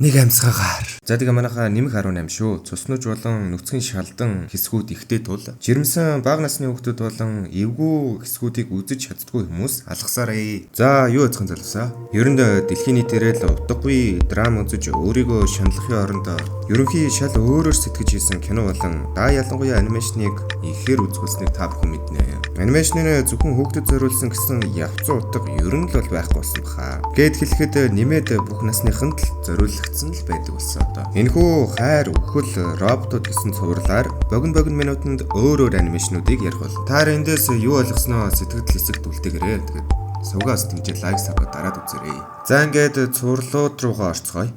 Нэг амьсгаагаар. За тэгээ манайхаа нэмэх 18 шүү. Цуснууч болон нүцгэн шалдан хэсгүүд ихтэй тул жирэмсэн бага насны хүүхдүүд болон эвгүй хэсгүүдийг үзэж чаддгүй хүмүүс алгасаарай. За юу яцхан залуусаа. Ер нь дэлхийн нийтээрээ л утгагүй драм үзэж өөрийгөө шаналлахын оронд ерөнхий шал өөрөөр сэтгэж хийсэн кино болон да ялангуяа анимашныг ихээр үзүүлснийг та бүхэн мэднэ. Анимашны зөвхөн хүүхдэд зориулсан гэсэн явцсан утга ер нь л бол байхгүй болсон баха. Гээд хэлэхэд нэмээд бүх насныханд л зориулагдсан л байдаг болсон одоо. Энэхүү хайр, үхэл, роботууд гэсэн цувралаар богино богино минутанд өөр өөр анимашнуудыг ярих бол. Та эндээс юу ойлгосноо сэтгэл хэсэгт үлдээгээрэй. Тэгээд сувгаас тэгжээ лайк саб дараад үзээрэй. За ингээд цувралууд руугаа орцгоё.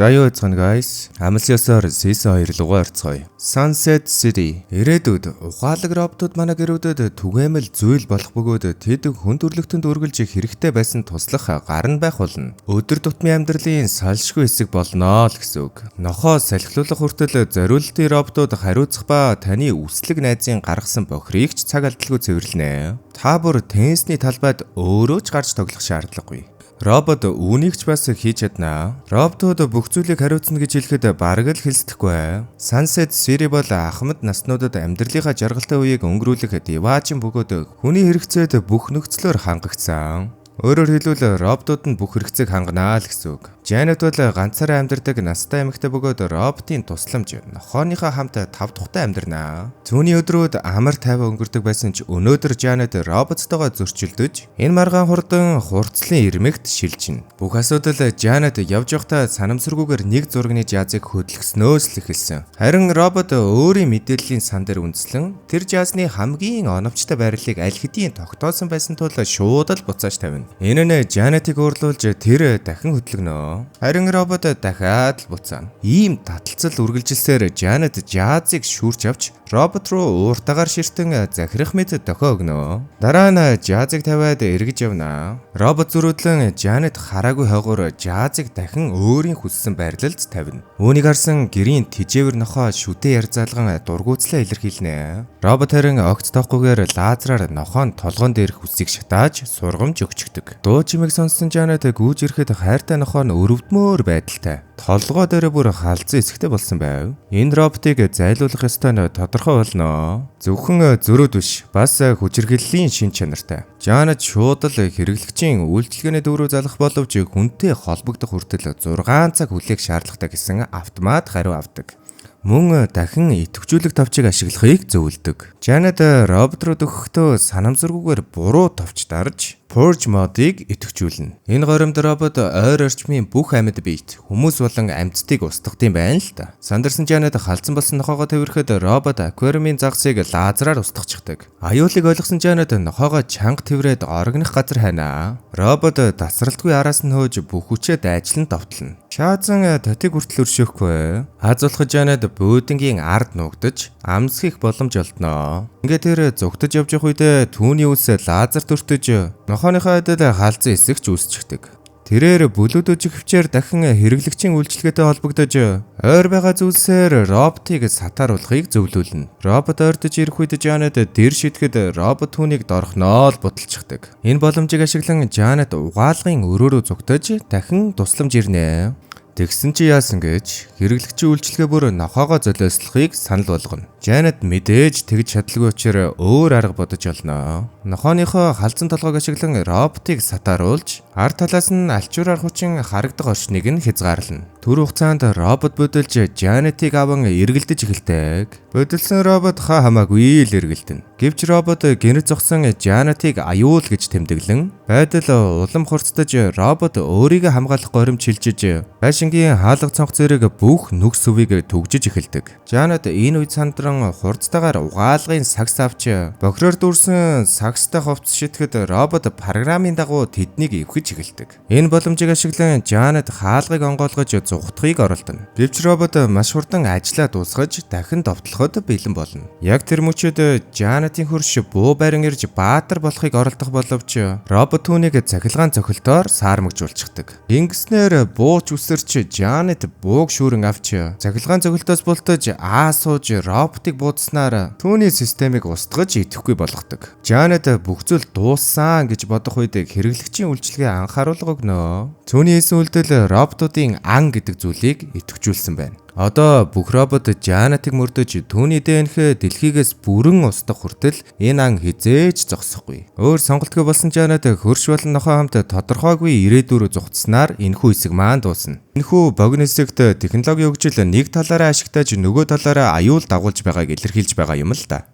За юу яцгаана guys? Амлсан ёсоор season 2 руугаа орцгоё. Sunset City. Ирээдүйд ухаалаг роботууд манай гэрүүдэд түгээмэл зүйл болох бөгөөд тэд хүн төрөлхтөнд үргэлж хэрэгтэй байсан туслах гар нь байх болно. Өдөр тутмын амьдралын салшгүй хэсэг болно л гэсэн үг. Нохоо салхилуулах хүртэл зориултын роботууд хариуцах ба таны үслэг найзын гаргасан бохирыг ч цаг алдалгүй цэвэрлэнэ. Та бүр теннисний талбайд өөрөө ч гарч тоглох шаардлагагүй. Робот үүнийг ч бас хийж чадна. Роботууд бүх зүйлийг хариуцна гэж хэлэхэд бараг л хэлсдэхгүй. Sunset City бол ахмад наснуудад амьдралынхаа жаргалтай үеийг өнгөрүүлэх диваажин бөгөөд хүний хэрэгцээд бүх нөхцлөөр хангагдсан. Өөрөөр хэлбэл роботууд нь бүх хэрэгцээг ханганаа л гэсэн үг. Жанет бол ганцаараа амьдардаг настай эмэгтэй бөгөөд роботын тусламж нохооныхоо хамт тав тухтай амьдарна. Түүний өдрүүд амар тайван өнгөрдөг байсан ч өнөөдөр Жанет роботтойгоо зөрчилдөж энэ маргаан хурдан хурцлын ирмэгт шилжинэ. Бүх асуудал Жанет явж явахдаа санамсаргүйгээр нэг зургийн жазыг хөдөлгснөөс л эхэлсэн. Харин робот өөрийн мэдээллийн сан дээр үндэслэн тэр жазны хамгийн оновчтой байрлалыг аль хэдийн тогтоосон байсан тул шууд л буцааж тавина. Энэ нь Жанетыг уурлуулж тэр дахин хөдөлгөнө. Харин робот дахиад л буцаана. Ийм таталцал үргэлжилсээр Жанет жазыг шүүрч авч робот руу ууртаагаар ширтэн захирах мэт дохио өгнө. Дараа нь жазыг тавиад эргэж явна. Робот зөрүүдлэн Жанет хараагүй хойгоор жазыг дахин өөрийн хүссэн байрлалд тавина. Үүнийг харсан гэрийн тэжээвэр нохоо шүдэ ярзаалган дургуутслаа илэрхийлнэ. Робот харин огт тоохгүй лазераар нохоо нь толгоон дээрх үсийг шатааж сургамж өгчихдөг. Дуу чимээг сонссон Жанет гүйж ирэхэд хайртай нохоо нь өрөвдмөр байдалтай. Толгой дээрээ бүр халзан эсэхтэй болсон байв. Энэ роботыг зайлуулах ёстой нь тодорхой болно. Зөвхөн зөрүүд биш, бас хүчирхийллийн шин чанартай. Жанет шууд л хэрэглэгчийн үйлчилгээний дөрөв залах боловч хүнтэй холбогдох хүртэл 6 цаг хүлээх шаардлагатай гэсэн автомат хариу авдаг. Мөн дахин идэвхжүүлэх товчийг ашиглахыг зөвлөдөг. Жанет робот руу дөхөхдөө санамсаргүйгээр буруу товч дарж Purge mode-ыг идэвхжүүлнэ. Энэ горимд робот ойр орчмын бүх амьд биет, хүмүүс болон амьтдыг устгадсан байна л да. Сандарсан Жанет халзан болсон нохоогоо тэврэхэд робот аквариумын загсыг лазераар устгачихдаг. Аюулыг ойлгосон Жанет нохоогоо чанга тэврээд орогнох газар хайнаа. Робот тасралтгүй араас нь хөөж бүх хүчээ дайчлан довтлоно. Шаазан татиг хүртэл өршөөхгүй. Аз болох Жанет бөөдөнгийн ард нуугдаж амсгих боломж олдноо. Ингээд тэр зүгтэж явж явах үедээ түүний үс лазер төртөж нохооныхоо адил халзан эсэх ч үүсчихдэг. Тэрээр бүлүүдэж хвчээр дахин хэрэглэгчийн үйлчилгээтэй холбогдож ойр байгаа зүйлсээр роботыг сатааруулахыг зөвлүүлнэ. Робот ойртож ирэх үед Жанет дэр шидэхэд робот түүнийг дорхноо л будалчихдаг. Энэ боломжийг ашиглан Жанет угаалгын өрөөрөө зүгтэж дахин тусламж ирнэ. Тэгсэн чи яасан гэж хэрэглэгчийн үйлчилгээ бүр нохоогоо золиослохыг санал болгоно. Жанет мэдээж тэгж чадалгүй учраас өөр арга бодож олно. Нохооныхоо халзан толгойг ашиглан роботыг сатааруулж ард талаас нь альчуураар хучин харагдах орчныг нь хязгаарлана. Түр хугацаанд робот будилж Жанетыг аван эргэлдэж эхэлдэг. Будилсан робот хаа хамаагүй л эргэлдэнэ. Гэвч робот гэнэт зогсон Жанетыг аюул гэж тэмдэглэн байдал улам хурцдаж робот өөрийгөө хамгаалах горимд шилжиж байшингийн хаалга цонх зэрэг бүх нүх сүвийг түгжиж эхэлдэг. Жанет энэ үед сандран хурцтайгаар угаалгын сагс авч бохироор дүүрсэн сагстай хувцас шидэхэд робот програмын дагуу тэднийг эвхэж чиглэдэг. Энэ боломжийг ашиглан Жанет хаалгыг онгойлгож зугтахыг оролдоно. Гэвч робот маш хурдан ажлаа дуусгаж дахин довтлоход бэлэн болно. Яг тэр мөчид Жанетын хөрш буу барин ирж баатар болохыг оролдох боловч робот түүнийг цахилгаан цохилтоор саармагжуулчихдаг. Ингэснээр бууч үсэрч Жанет бууг шүүрэн авч цахилгаан цохилтоос бултаж аа сууж роботыг буудснаар түүний системийг устгаж идэвхгүй болгодог. Жанет бүх зүйл дууссан гэж бодох үед хэрэглэгчийн үйлчилгээ анхааруулга өгнө. Түүний хийсэн үйлдэл роботуудын ан гэдэг зүйлийг идэвхжүүлсэн байна. Одоо бүх робот Жанетыг мөрдөж түүний ДНХ дэлхийгээс бүрэн устгах хүртэл энэ ан хэзээ ч зогсохгүй. Өөр сонголтгүй болсон Жанет хөрш болон нохой хамт тодорхойгүй ирээдүй рүү зугтсанаар энэхүү хэсэг маань дуусна. Энэхүү богино хэсэгт технологийн хөгжил нэг талаараа ашигтайж, нөгөө талаараа аюул дагуулж байгааг илэрхийлж байгаа юм л да.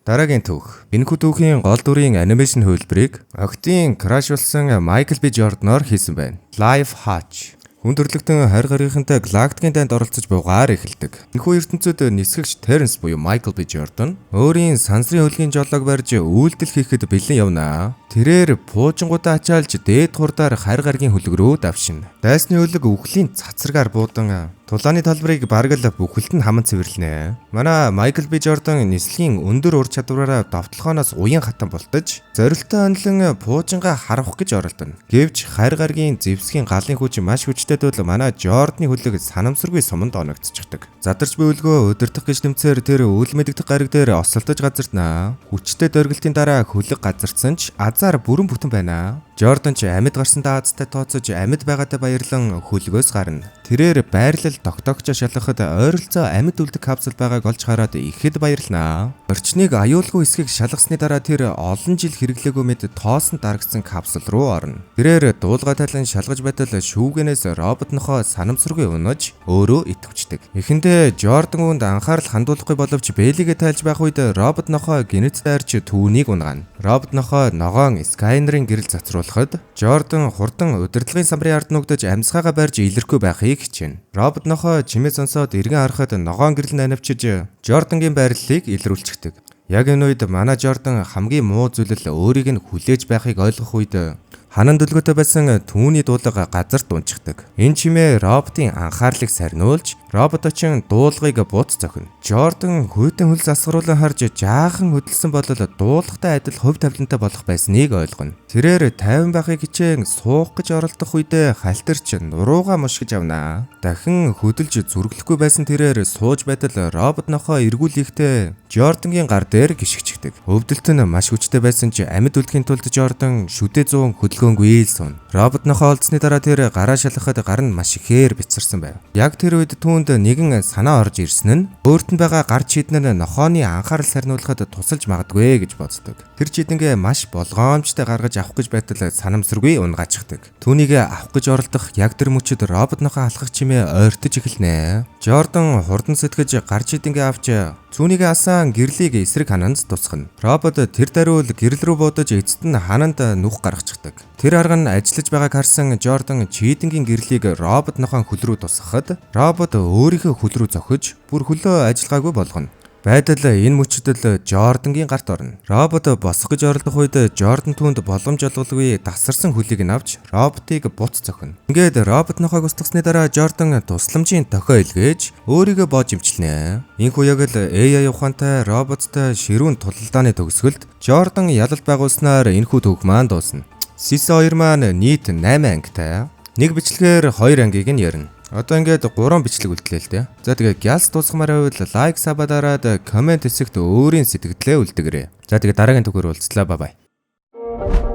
Дараагийн түүх. Энэхүү түүхийн гол дүрийн animation хувилбарыг охидын crush болсон Майкл Би Жорданоор хийсэн байна. Life Hatch. Хүн төрөлхтөн 20 гаруйхантай галактикийн дайнд оролцож буйгаар эхэлдэг. Энэхүү ертөнцид нисгэгч Теренс буюу Майкл Би Жордан өөрийн сансрын хөлгийн жолоог барьж үйлдэл хийхэд бэлэн явна. Тэрээр пуужингуудаа ачаалж дээд хурдаар харь гарагийн хөлөг рүү давшина. Дайсны хөлөг үхлийн цацрагаар буудан тулааны талбарыг бараг л бүхэлд нь хаман цэвэрлэнэ. Манай Майкл Би Жордан нислэгийн өндөр ур чадвараараа довтлохоноос уян хатан бултаж зорилттой онилон пуужингаа харвах гэж оролдоно. Гэвч харь гарагийн зэвсгийн галын хүч маш хүчтэй тул манай Жорданы хөлөг санамсаргүй суманд оногдчихдог. Задарч буй хөлгөө удирдах гэж нэмцээр тэр үл мэдэгдэх гариг дээр осолдож газарднаа. Хүчтэй дөргөлтийн дараа хөлөг газардсан ч азар бүрэн бүтэн байна. Жордан ч амьд гарсан даазтай тооцож амьд байгаатай баярлан хөлгөөс гарна. Тэрээр байрлал тогтоогчоо шалгахад ойролцоо амьд үлдэх капсул байгааг олж хараад ихэд баярлнаа. Орчныг аюулгүй хэсгийг шалгасны дараа тэр олон жил хэрэглээгүй мэт тоосон дарагдсан капсул руу орно. Тэрээр дуулга тайлан шалгаж байтал шүүгэнээс робот нохой санамсаргүй унаж өөрөө идэвхждэг. Эхэндээ Жордан үүнд анхаарал хандуулахгүй боловч бээлийгээ тайлж байх үед робот нохой гэнэт дайрч түүнийг унагаана. Робот нохой ногоон сканерын гэрэл цацруулахад Жордан хурдан удирдлагын самбарын ард нуугдаж амьсгаагаа барьж илэрхгүй байхыг хичээнэ. Робот нохой чимээ сонсоод эргэн харахад ногоон гэрэл нь анивчиж Жордангийн байрлалыг илрүүлчихдэг. Яг энэ үед манай Жордан хамгийн муу зүйл л өөрийг нь хүлээж байхыг ойлгох үед ханан дүлгөөтэй байсан түүний дуулга газарт унчихдаг. Энэ чимээ роботын анхаарлыг сарниулж робот очин дуулгыг бууц зохино. Жордан хүйтэн хөл засгаруулан харж жаахан хөдөлсөн бол дуулгатай адил хувь тавилантай болох байсныг ойлгоно. Тэрээр тайван байхыг хичээн суух гэж оролдох үедээ халтарч нуруугаа мушгиж авна. Дахин хөдөлж зүрхлэхгүй байсан тэрээр сууж байтал робот нохой эргүүлэхдээ Жордангийн гар дээр гишгчихдэг. Өвдөлт нь маш хүчтэй байсан ч амьд үлдэхин тулд Жордан шүдэ зуун хөдөлгөөнгүй л сууна. Робот нохой олдсны дараа тэр гараа шалгахад гар нь маш ихээр бяцарсан байв. Яг тэр үед түүнд нэгэн санаа орж ирсэн нь өөрт нь байгаа гар чийдэн нь нохооны анхаарал сарниулахад тусалж магадгүй гэж боддог. Тэр чийдэнгээ маш болгоомжтой гаргаж авах гэж байтал санамсаргүй унагачихдаг. Түүнийг авах гэж оролдох яг тэр мөчид робот нохой алхах чимээ ойртож эхэлнэ. Жордан хурдан сэтгэж гар чийдэнгээ авч Цүүнийг асаан гэрлийг эсрэг хананд тусгана. Робот тэр даруул гэрэл рүү буудаж эцэст нь хананд нүх гаргачихдаг. Тэр арга нь ажиллаж байгааг харсан Жордан чийдэнгийн гэрлийг робот нохойн хөл рүү тусгахад робот өөрийнхөө хөл рүү зохиж бүр хөлөө ажиллагаагүй болгоно. Байдал энэ мөчид л Жордангийн гарт орно. Робот босох гэж оролдох үед Жордан түүнд боломж олголгүй тасарсан хөлийг нь авч роботыг буц зохино. Ингээд робот нохойг устгасны дараа Жордан тусламжийн дохио илгээж өөрийгөө боож эмчилнэ. Энэхүү яг л AI ухаантай роботтой ширүүн тулалдааны төгсгөлд Жордан ялалт байгуулснаар энэхүү түүх маань дуусна. Season 2 маань нийт 8 ангитай. Нэг бичлэгээр 2 ангийг нь ярина. Одоо ингээд 3 бичлэг үлдлээ л дээ. За, тэгээ гялс дуусгамаар байвал like, sub дараад comment хэсэгт өөрийн сэтгэгдлээ үлдээгээрэй. За, тэгээ дараагийн түүхээр уулзлаа. Bye bye.